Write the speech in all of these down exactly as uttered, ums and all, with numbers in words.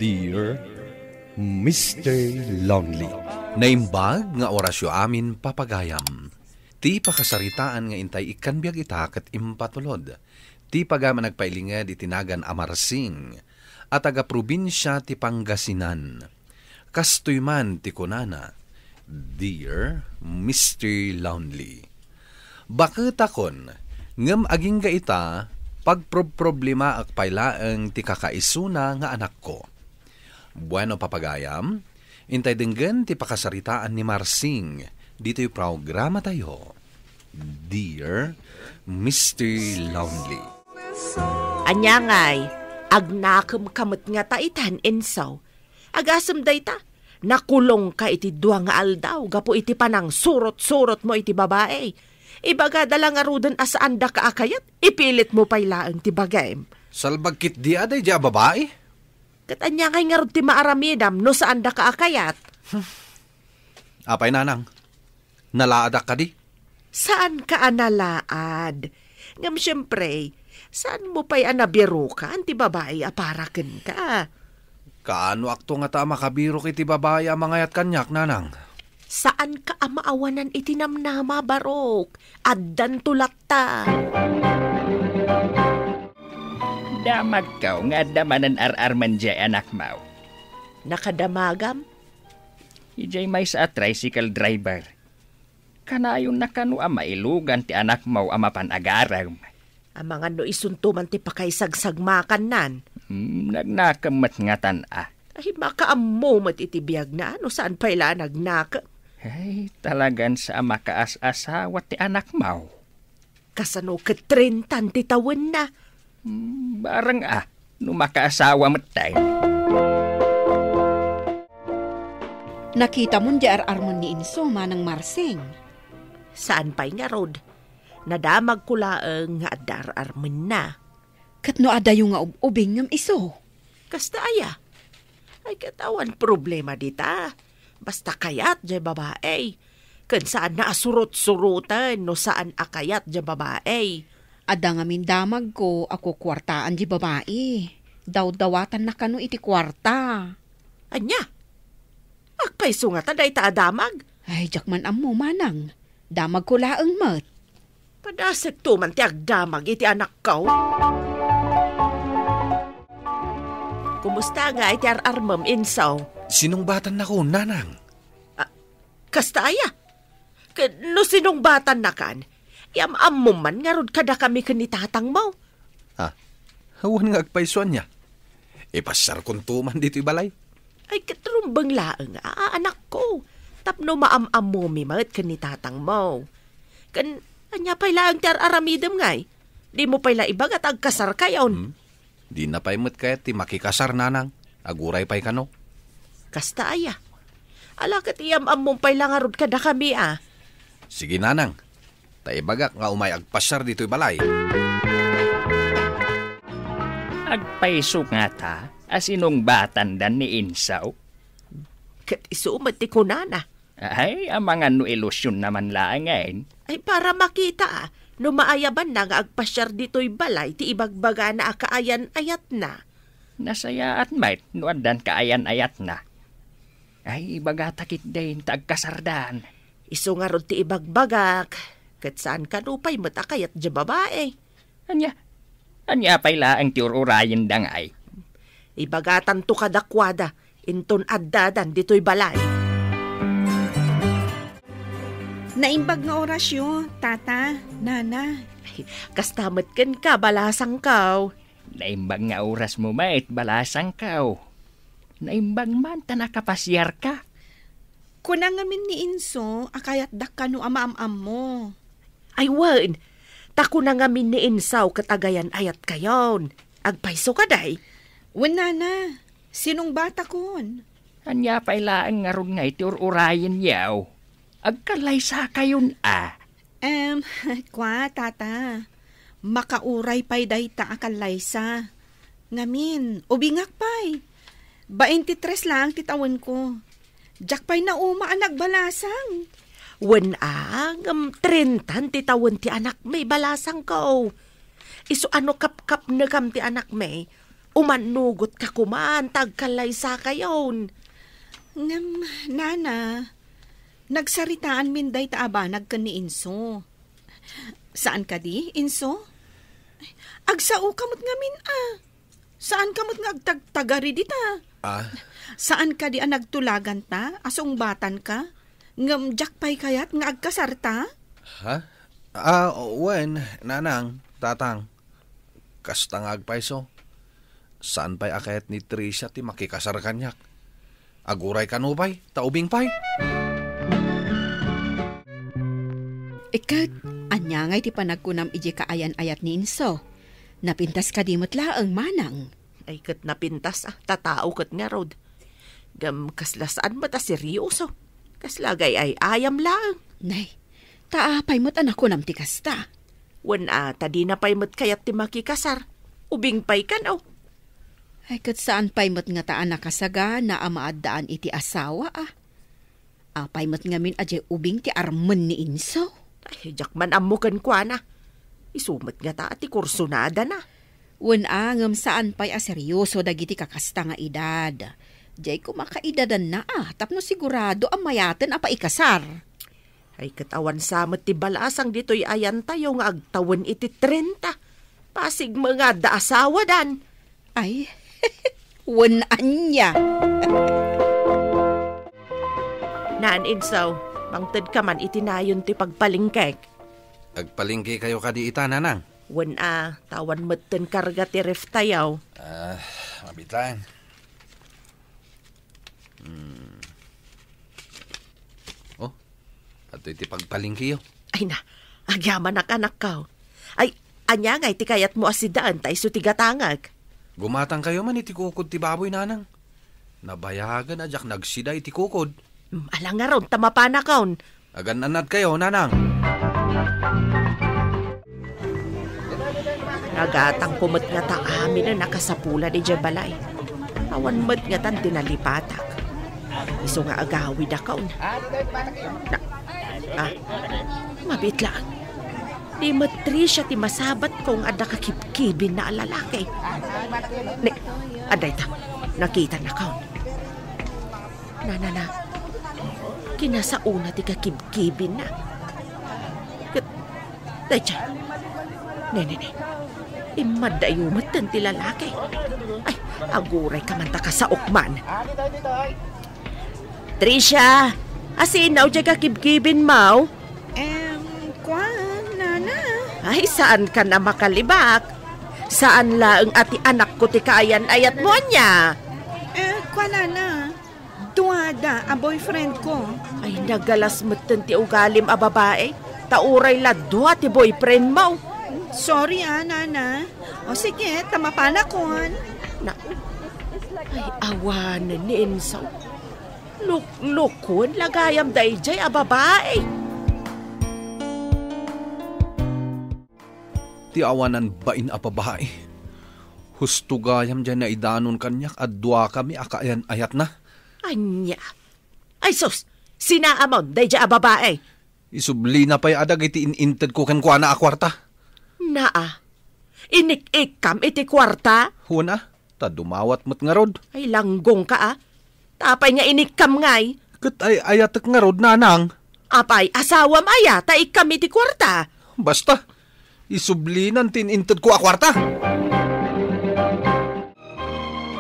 Dear Mister Lonely. Naimbag nga orasyo amin, papagayam. Ti pakasaritaan nga intay ikkan biag ita ket impatulod ti pagayam a nagpailinged iti nagan a Marsing a taga-probinsia ti Pangasinan. Kastoy man ti kunana, "Dear Mister Lonely, baketakon, ngem agingga ita, pagprobproblemaak pay laeng ti kakaisuna nga anakko." Bueno, papagayam, intay denggen ti pakasaritaan ni Marsing ditoy programatayo, Dear Mister Lonely. Ania ngay, agnakem ka met ngata itan, Enso? Agasem dayta, nakulongka iti dua nga aldaw gapu iti panangsurot-surotmo iti babai. Ibagada la ngaruden a saandaka a kayat, ipilitmo pay laeng ti bagim. Salbag ketdi a daydiay a babai? Ket ania ngay ngarud ti maaramidam no saandaka a kayat? Apay, nanang? Nalaadak kadi? Saanka a nalaad. Ngem siempre, saanmo pay a nabirukan ti babai a para kenka. Kaanoakto ngata a makabirok iti babai a mangayat kaniak, nanang? Saanka a maawanan iti namnama, Barok. Addanto latta. Damagko nga adda manen ar-armen diay anakmo. Nakadamagam? Idiay maysa a tricycle driver. Kanayonna kano a mailugan ti anakmo a mapan agarem. Amangan no isunto man ti pakaisagsagmakannan. Hmm, nagnakem met ngatan a. Ay, makaammo met iti biagna, no saan pay la a nagnakem. Ay, talagan sa a makaas-asawa ti anakmo. Kasano ket trentan ti tawenna? Hmm, bareng a, no makaasawa metten. Nakitamon diay ar-armen ni Inso, Manang Marsing? Saan pay ngarud. Nadamagko laeng nga adda ar-armenna. Ket no adayo nga ub-ubing ngem isu? Kasta aya? Ay, ket awan problema dita. Basta kayat diay babai. Ken saanna a surot-suroten no saan a kayat diay babai. Adda ngamin damagko a kukuartaan diay babai. Dawdawatanna kano iti kuarta. Ania? Agpayso ngata dayta a damag? Ay, diak man ammo, manang. Damagko laeng met. Padasekto man ti agdamag iti anakko. Kumusta ngay ti ar-armem, Inso? Sinungbatannako, nanang. Ah, kasta aya? Ket no sinungbatannakan, iam-ammom man ngarud kadakami ken ni tatangmo. Ah, awan nga agpayso ania. Ipasarkonto man ditoy balay. Ay, ket rumbeng laeng, a, anakko. Tapno maam-ammomi met ken ni tatangmo. Ken, ania pay laeng ti ar-aramidem ngay? Dimo pay la ibaga ta agkasarkayon. Hmm? Dina pay met kayat ti makikasar, nanang. Aguray pay kano. Kasta aya? Ala ket iam-ammom pay la ngarud kadakami a. Sige, nanang. Ta ibagak nga umay agpasiar ditoy balay. Agpayso ngata a sinungbatandan ni Inso? Ket isu met ti kunana. Ay, amangan no ilusionna man laengen. Ay, para makita, a, no maayabanna nga agpasiar ditoy balay ti ibagbagana a kaayan-ayatna. Nasayaat met no addan kaayan-ayatna. Ay, ibagata ketdin ta agkasardan. Isu ngarud ti ibagbagak, ket saan kano pay met a kayat diay babai. Ania? Ania pay laeng ti ur-urayenda ngay? Ibagatanto kadakuada, inton addadan ditoy balay. Naimbag nga orasyo, tata, nana. Ay, kasta met kenka, balasangko. Naimbag nga orasmo met, balasangko. Naimbag man ta nakapasiarka. Kuna ngamin ni Inso a kayatdak kano a maam-ammo. Ay wen, ta kuna ngamin ni Inso ket agayan-ayatkayon. Agpayso kadi? Wen, nana, sinungbatakon. Ania pay laeng ngarud nga iti ur-urayenyo? Agkallaysakayon a. Em, kua, tata, makauray pay dayta a kallaysa. Ngamin, ubingak pay. Baintitres laeng ti tawenko. Diak pay nauma a nagbalasang. Wen a, ngem trentan ti tawen ti anakmi, balasangko. Isu a no kapkapnekam ti anakmi, Umannugot ka kuman, ta agkallaysakayon. Ngem, nana, nagsaritaanmin dayta a banag ken ni Inso. Saan kadi, Inso? Agsao ka met ngamin, a. Saan ka met nga agtagtagari dita? Ah? Saan kadi a nagtulaganta a sungbatan ka? Ngem diak pay kayat nga agkasarta? Ha? Ah, wen, nanang, tatang. Kasta nga agpayso. Saan pay a kayat ni Tricia ti makikasar kaniak? Aguray kano pay, ta ubing pay. Iket, ania ngay ti panagkunam idiay kaayan-ayat ni Inso? Napintas kadi met laeng, manang? Ay, ket napintas, a, ta tao ket ngarud. Ngem kasla saan met a seryoso. Kasla agay-ay-ayam laeng. Nay, ta apay met a nakunam ti kasta? Wen a, ta dina pay met kayat ti makikasar. Ubing pay kano. Ay, ket saan pay met ngata a nakasagana a maaddaan iti asawa, a? Apay met ngamin a diay ubing ti armen ni Inso? Ay, diak man ammo kenkuana. Isu met ngata a ti kursunadana. Wen a, ngem saan pay a seryoso dagiti kakasta nga edad. Diay koma kaidadanna, a, tapno sigurado a mayaten a paikasar. Ay, ket awan sa met ti balasang ditoy ayantayo nga agtawen iti trenta. Pasig met nga adda asawadan. Ay, wen ania. Naan, Inso, mangted ka man iti nayon ti pagpalengkek. Agpalengke kayo kadi ita, nanang? Wen a, ta awan metten karga ti ref tayo. Ah, mabitan. Hmm. Oh, adtoy ti pagpalengkeyo. Ay na, agyamanak, anakko. Ay, ania ngay ti kayatmo a sidaen ta isu ti gatangek? Gumatang kayo man iti kukod ti baboy, nanang. Nabayagen a diak nagsida iti kukod. Hmm, ala ngarud ta mapanakon. Agan-annad kayo, nanang. Nagatangko met ngata amin a nakasapulan idiay balay. Awan met ngatan ti nalipatak. Isu nga agawidakon. Na, ah, mabiit laeng. Ni Patricia ti masabatko nga adda kakibkibinna a lalaki. Ne, adda ita, nakitanakon. Nanana, kinasaona ti kakibkibinna. Ket, dayta, ne, ne, ne. Immaddayo metten ti lalaki. Ay, aguray ka man ta kasaok man. Tricia, asino diay kakibkibinmo? Em, kuan, nana. Ay, saan ka na makalibak? Saan laeng a ti anakko ti kaayan-ayatmo, ania? Eh, kuan, nana. Duada a boyfriend ko. Ay, nagalas metten ti ugalim a babai. Ta uray la dua ti boyfriendmo. Sorry, ah, nana. O sige, ta mapanakon. Na, ay, awanen ni Inso. Luklukon la gayam daydiay a babai. Ti awanan bain a babai. Husto gayam diay naidanon kaniak a duakami a kaayan-ayatna. Ania? Ay sus! Sinaamon daydiay a babai? Isublina pay a dagiti in-intedko kenkuana a kuarta. Naa, inik-ikkam iti kuarta? Wen a, ta dumawat met ngarud. Ay, langgongka a. Ta apay nga inikkam ngay? Ket ay-ayatek ngarud, nanang. Apay, asawam aya ta ikkam iti kuarta? Basta, isublinan ti in-intedko a kuarta.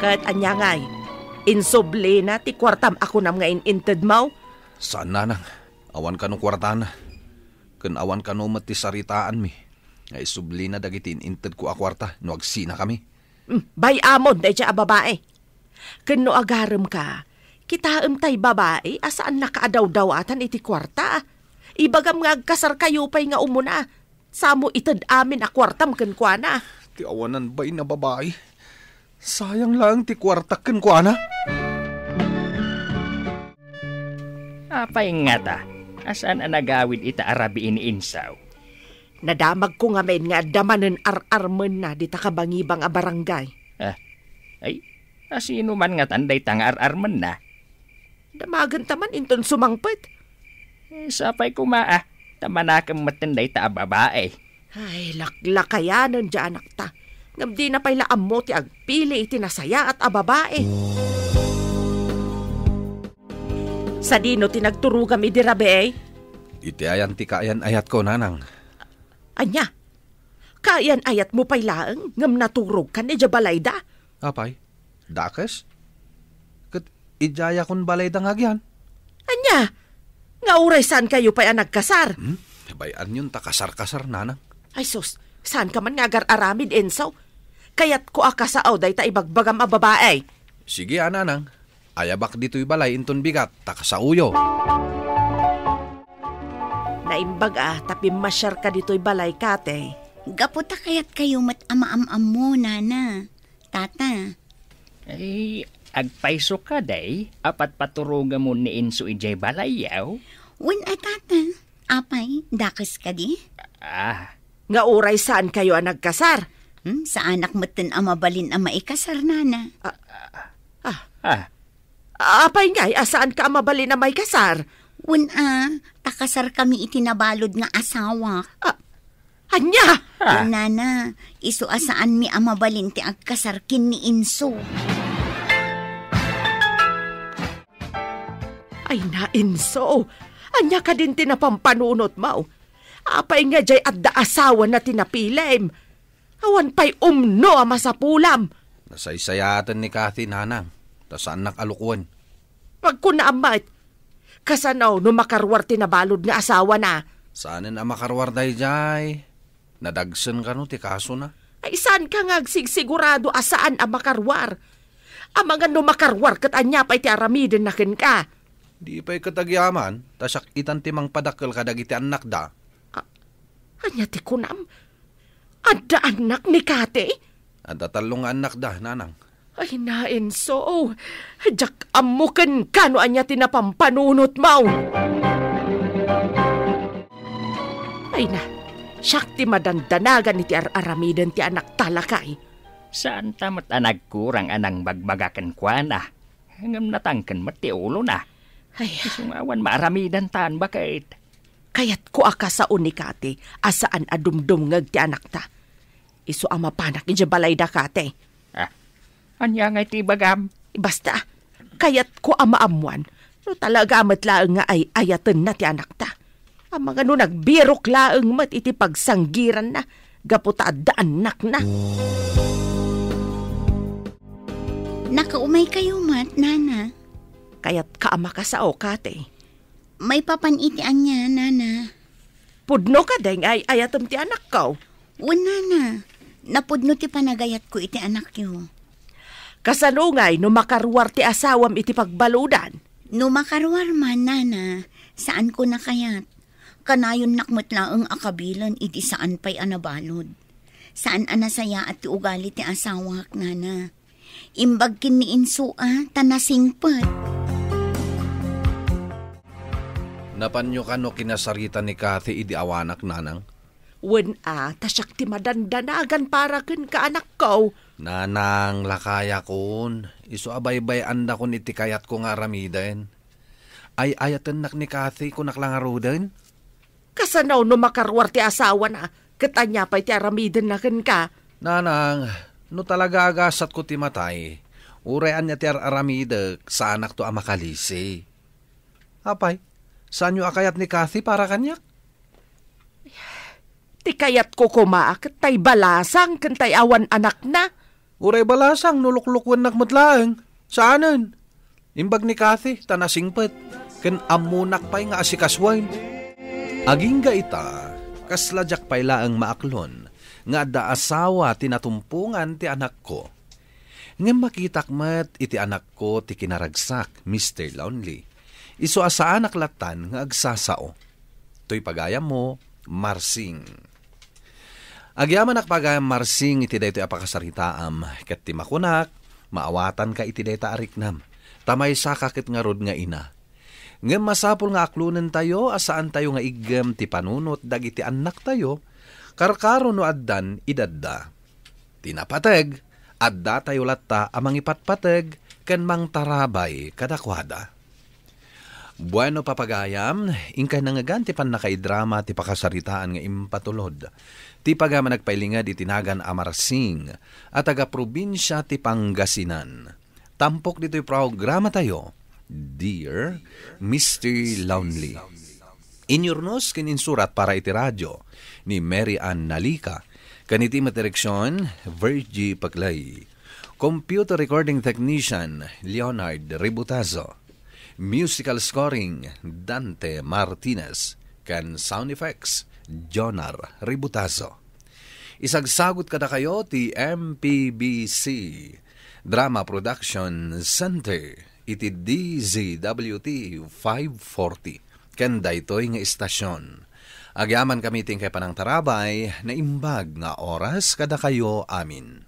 Ket ania ngay? Insublina ti kuartam a kunam nga in-intedmo? Saan, nanang. Awan kano kuartana. Ken awan kano met ti saritaanmi nga isublina dagiti in-intedko a kuarta no agsinakami. Hmm, bay-amon daydiay a babai. Ken no agaremka, kitaem tay babai a saannaka a dawdawatan iti kuarta. Ibagam nga agkasarkayo pay nga umuna. Samo ited amin a kuartam kenkuana. Ti awanan bain a babai. Sayang laeng ti kuartak kenkuana. Apay ngata a saan a nagawid ita a rabii ni Insaw? Nadamagko ngamin nga adda manen ar-armenna dita kabangibang a barangay. Ah, ay, asino man ngatan dayta nga ar-armenna? Damagenta man inton sumangpet. Eh, sapay koma, ah, ta manakem metten dayta a babai. Ay, laklakayanen diay anakta. Ngem dina pay la ammo ti agpili iti nasayaat a babai. Sadino ti nagturogam idi rabii? Iti ayan ti kaayan-ayatko, nanang. Ania? Kaayan-ayatmo pay laeng ngem naturogkan idiay balayda? Apay, dakes? Ket idiayakon balayda nga agian. Ania? Nga uray saankayo pay a nagkasar? Hmm? Bay-anyon ta kasar-kasar, nanang. Ay sus, saanka man nga agar-aramid, Enzo? Kayatko a kasao dayta ibagbagam a babai. Sige a, nanang. Ayabak ditoy balay inton bigat, ta kasaoyo. Naimbag a ta pimmasiarka ditoy balay, Kate. Gapu ta kayatkayo met a maam-ammo, nana, tata. Ay, agpayso ka, day, a patpaturogamon ni Enzo idiay balayyo? Wen a, tata. Apay, dakes kadi? Ah. Nga uray saankayo a nagkasar? Hmm, saanak metten a mabalin a maikasar, nana. Ah, ah. Ah. Apay ngay a saanka a mabalin a maikasar? Wen a, ta kasarkami iti nabalud nga asawak. Ah, ania? Ah. Wen, nana, isu a saanmi a mabalin ti agkasar ken ni Enzo. Ay na, Enzo, ania kadin ti napampanunotmo? Apay nga diay adda asawana ti napilim? Awan pay umno a masapulam. Nasaysayaaten ni Kathy, nanang, ta saannak a lukuen. Pagkunaam met, kasano no makaruar ti nabalud nga asawana? Saanen a makaruar daydiay. Nadagsen kano ti kasona? Ay, saanka nga agsigsigurado a saan a makaruar? Amangan no makaruar ket ania pay ti aramidenna kenka? Di pay ket agyaman, ta siak itan ti mangpadakkel kadagiti annakda. A-, ania ti kunam? Adda annak ni Kate? Adda tallo nga annakda, nanang. Ay na, Enzo, diak ammo kenka no ania ti napampanunotmo. Ay na, siak ti madandanagan iti ar-aramiden ti anakta, lakay. Saanta met a nagkurang a nangbagbaga kenkuana, ngem natangken met ti ulona. Ay. Isu nga awan maaramidanta, baket. Kayatko a kasao ni Kate a saan a dumdumngeg ti anakta. Isu a mapanak idiay balayda, Kate. Ah, ania ngay ti ibagam? Basta, kayatko a maammuan no talaga met laeng nga ay-ayatenna ti anakta. Amangan no nagbirok laeng met iti pagsanggiranna gapu ta adda annakna. Nakaumaykayo met, nana? Kayatka a makasao, Kate. Maipapan iti ania, nana? Pudno kadi nga ay-ayatem ti anakko? Wen, nana. Napudno ti panagayatko iti anakyo. Kasano ngay no makaruar ti asawam iti pagbaludan? No makaruar man, nana, saanko a kayat. Kanayonnak met laeng a kabilen idi saan pay a nabalud. Saan a nasayaat ti ugali ti asawak, nana. Imbag ken ni Enzo a ta nasingpet. Napanyo kano kinasarita ni Kathy idi awanak, nanang? Wen a, ta siak ti madandanagan para kenka, anakko. Nanang, lakayakon, isu a baybay-andakon iti kayatko nga aramiden. Ay-ayatennak ni Kathy, kunak la ngaruden. Kasano no makaruar ti asawana, ket ania pay ti aramidenna kenka? Nanang, no talaga agasatko ti matay, uray ania ti ar-aramidek, saanakto a makalisi. Apay, saanyo a kayat ni Kathy para kaniak? Ti kayatko koma ket tay balasang ken tay awan anakna. Uray balasang no luklukuennak met laeng. Saanen. Imbag ni Kathy ta nasingpet, ken ammonak pay nga asikasuen. Agingga ita, kasla diak pay laeng maaklon nga adda asawa ti natumpongan ti anakko. Ngem makitak met iti anakko ti kinaragsak, Mister Lonely. Isu a saanak lattan nga agsasao. Toy pagayammo, Marsing. Agyamanak pagayam, Marsing, iti daytoy a pakasaritaam, ket ti makunak, maawatanka iti dayta a riknam, ta maysaka ket ngarud nga ina. Ngem masapul nga aklonentayo a saantayo nga iggem ti panunot dagiti annaktayo, karkaro no addan idadda. Ti napateg, addatayo latta a mangipatpateg ken mangtarabay kadakuada. Bueno, papagayam, inkay nangngegan ti pannakaidrama ti pakasaritaan nga impatulod ti pagayam a nagpailinged iti nagan a Marsing a taga-probinsia ti Pangasinan. Tampok ditoy programatayo, Dear Mister Lonely. Inyurnos ken insurat para iti radio ni Mary Ann Nalica, ken iti met direksion, Virgie Paclay. Computer recording technician, Leonard Ributazo. Musical scoring, Dante Martinez. Ken sound effects, Jonar Ributazo. Isagsagut kadakayo ti M P B C Drama Production Center iti D Z W T five forty. Ken daytoy nga istasyon, agyamankami ti inkay panangtarabay, naimbag nga oras kadakayo amin.